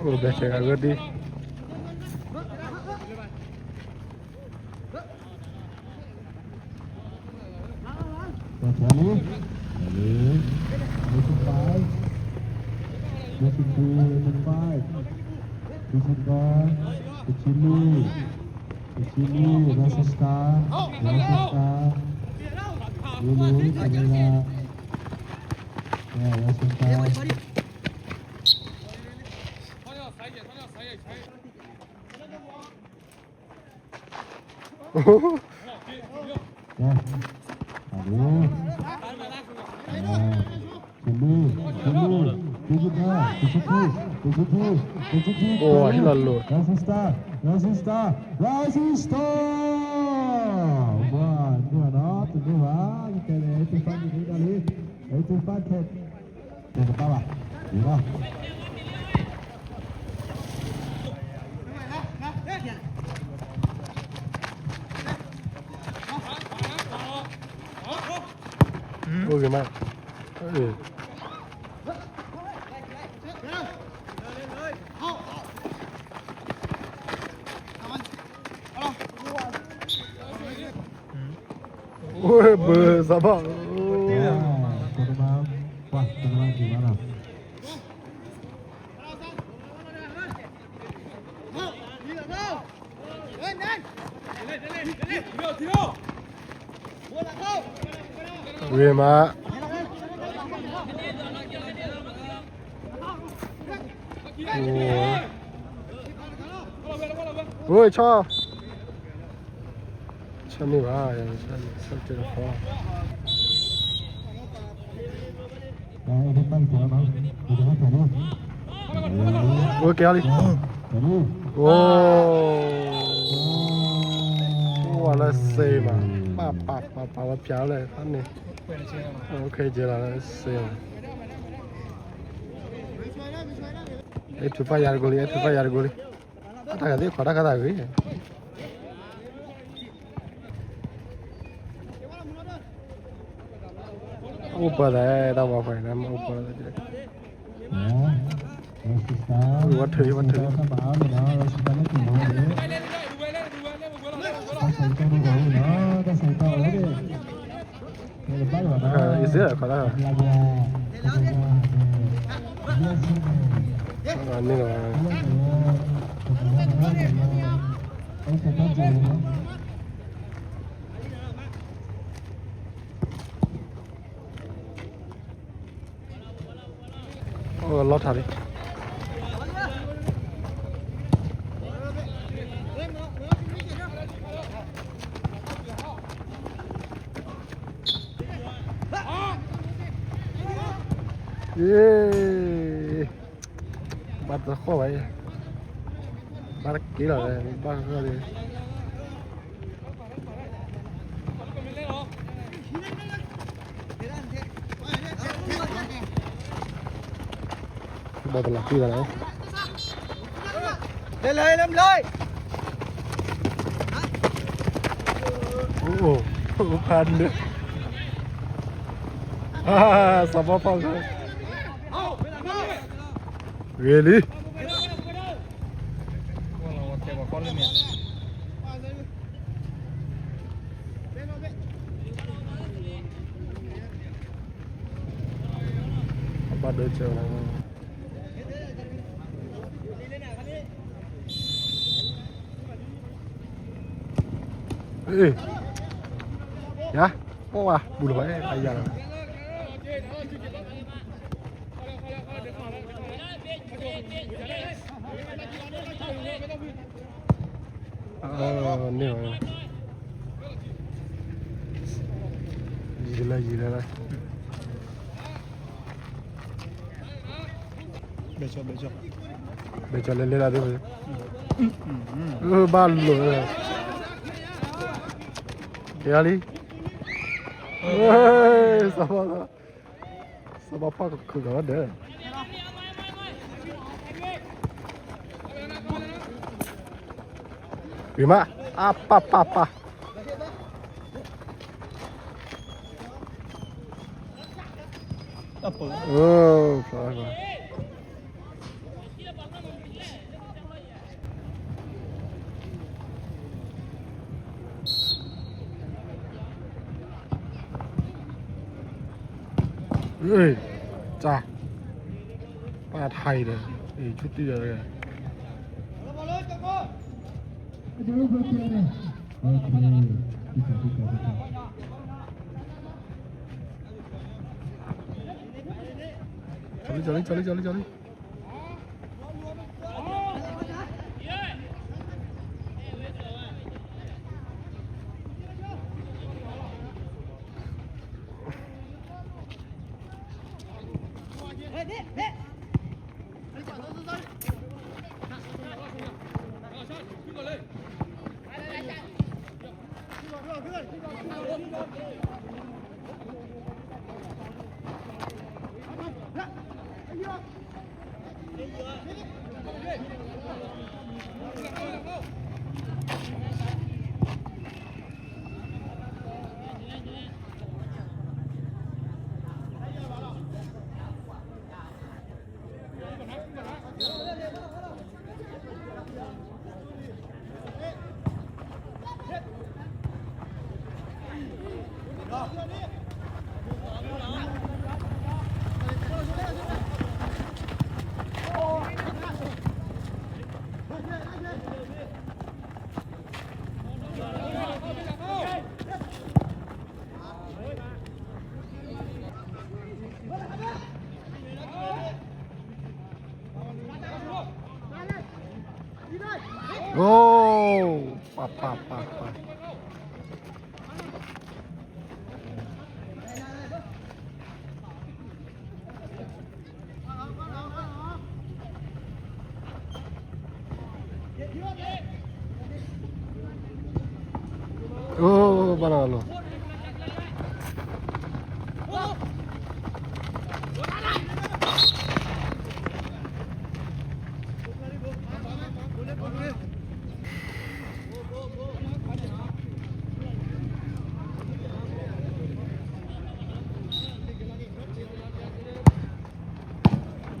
ໂອ້ ແບກແທກເກີດດີ. ແຕ່ແຖວນີ້ ແຖວນີ້ Racing Five Racing Two Racing Five Racing Four Racing Three Racing Three Racing Star Racing Star Racing Star Racing Star. ໂອ້ ທີ່ລັດໂລດ. Rising Star Rising Star Rising Star. Wah, ni anak tu ni wah, kita ni tu fan ni dah ni. Itu fan kan. Dah dapat lah. Dah. ໂອ້ຍ ມາ ເອີ ໂອ້ຍ ເບີສະບາຍ ໂອ້ຍ ເວມາ ໂອ້ຍ ໂອ້ຍ ຊໍ ຊໍນີ້ຫວາ ຊໍ ຊໍເຈີ ໂອ້ຍ ແກ້ວອີກ ໂອ້ ໂອ້ ລະເຊມາ ປາບ ປາບ ປາບ ປາບ ປຽວເລີຍ ອັນນີ້ ໂອເຄ ເຈີລະເຊມາ ເອັດ ໄຟຢາກໂກລີ ເອັດ ໄຟຢາກໂກລີ ອາຕາກາເຕ ຂໍຕາກາຕາກາເຕ ໂອເປີແລ້ວ ຕາມວ່າໄຟນຳ ໂອເປີແລ້ວ ວັດຖື ວັດຖື ເອີ ອີເຊຍ ຂໍລະ ອັນນີ້ລະ ໂອ້ ລໍຖ້າເດ ເຢ້ ບັດຕະຂໍໄວ້ ບັດກິນເລີຍ ບັດເລີຍ. ບໍ່ຕະຫຼອດທີ່ແລ້ວ ເລີຍເລີຍ ເລີ່ມເລີຍ. ໂອ້ໂຫ ພັນເດ້ ສະບາພາວ ເວລີ ບາດເດີເຈີນະ ເອີຍ ຢາ ໂອ້ວະ ບຸນໄວ້ ໄອ້ຢາ. ເອີ ນີ້ ຍິງເລີຍ ຍິງເລີຍ ເບໂຊ ເບໂຊ ເບໂຊ ເລ່ນໆ ລະເດີ ອືມ ເອີ ບານໂລດ ເກຍລີ ເອີ ສະບາຍ. ສະບາພາວຄືກັນເດີ ວິມາ ອາ ປະ ປະ ປະ ເອີ ສວຍ ສວຍ. ເອີຍ ຈ້າ ປາໄທເດີ ເອີຍ ຊຸດເດີ ໂອເຄ ຈາລີ ຈາລີ ຈາລີ ຈາລີ. ໂ ໂອ້ ປະ ປະ ປະ ປະ. ໂອ້ ບານາໂລ.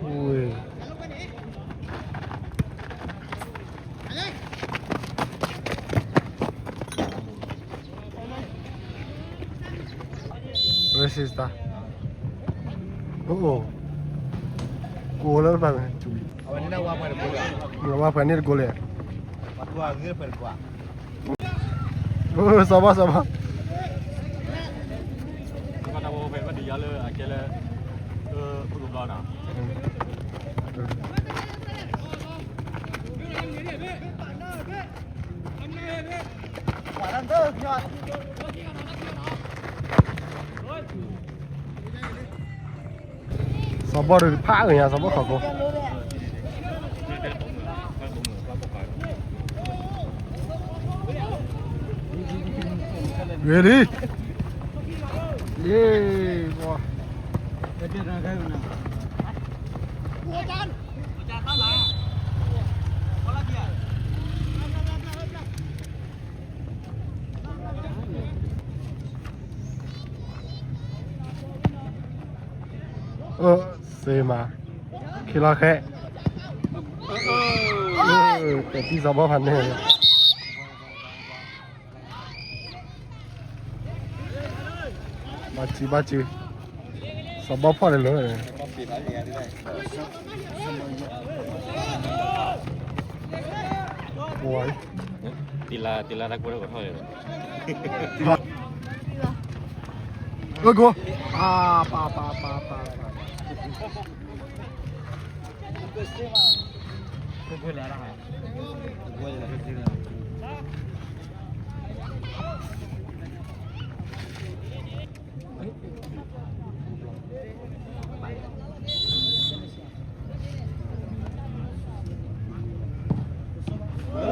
ໂອ້ຍ ເຣຊິສຕາ ໂອ້ໂຫ ໂກແລ້ວ ເອົາໄວ້ນີ້ນະ ວ່າເພິ່ນໂກແລ້ວ ວ່າເພິ່ນນີ້ໂກແລ້ວ. ເອີ ສະບາຍ ສະບາຍ. ສອບບໍ່ ຫຼື ພາກຫຍັງ ສອບບໍ່ ເຂົ້າໂກ. ເຣດີ ເຢ້ ບໍ່ ເອີ ເຊມາ ຄີລາແຄະ ເອີ ເອີ ແຕ່ທີ່ສອບບໍ່ພັນແນ່ ບາດຈື່ ບາດຈື່. ສອບບໍ່ພໍໄດ້ເລີຍ ໂອ້ຍ ຕິລາ ຕິລາ ນັກບົວກໍເທົ່າເລີຍ. ເອີ ໂກ ປາ ປາ ປາ ປາ ປາ.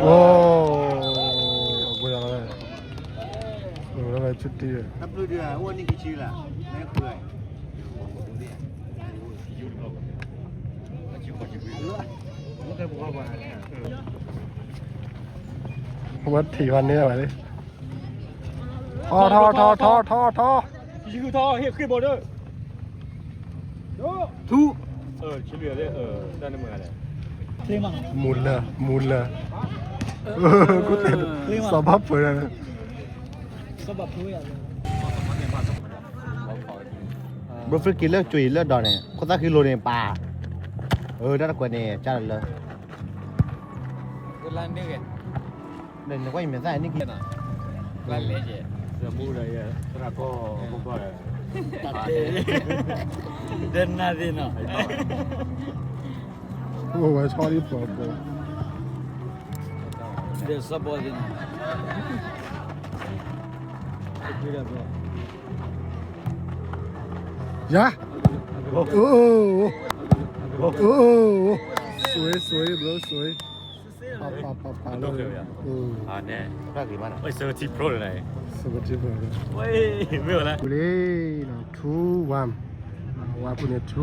ໂອ້ ເອົາບໍ່ໄດ້ ເອົາບໍ່ໄດ້ ຊຸດທີ່ ວັດຖີ່ວັນນີ້ໄວ້ເລີຍ. ທໍ່ ທໍ່ ທໍ່ ທໍ່ ທໍ່ ທໍ່ ຢູ ທໍ່ ເຮັດຂຶ້ນບໍ່ເດີ ທູ ເອີ ຊິເຫຼືອເດີ ເອີ ໄດ້ໃນເມືອງແຫຼະ ໝູນເລີຍ ໝູນເລີຍ ເອີ ກູເຕັນ ສະບັບເປີດ ສະບັບເປີດ. ເບີດຟິກກິນເລືອກຈຸຍເລືອກດອນນີ້ ຄົນຕາຄືໂລນີ້ປາ ເອີ ນັ້ນກວ່ານີ້ ຈ້າເລີຍ. ຢາ ໂອ້ ໂອ້ ໂອ້ ໂອ້ ໂອ້ ສວຍ ສວຍ ໂບຣ ສວຍ ປາ ປາ ປາ ປາ ເລີຍ ເອີ ອ່າ ແນ່ ພາກດີມາກນະ ເອີຍ ເຊີທີໂພຣເລີຍ ເຊີທີໂພຣເລີຍ ໂອ້ຍ ເມື່ອຍແລ້ວ ກູເລເນາະ ທູວັນ ວ່າຜູ້ນີ້ທູ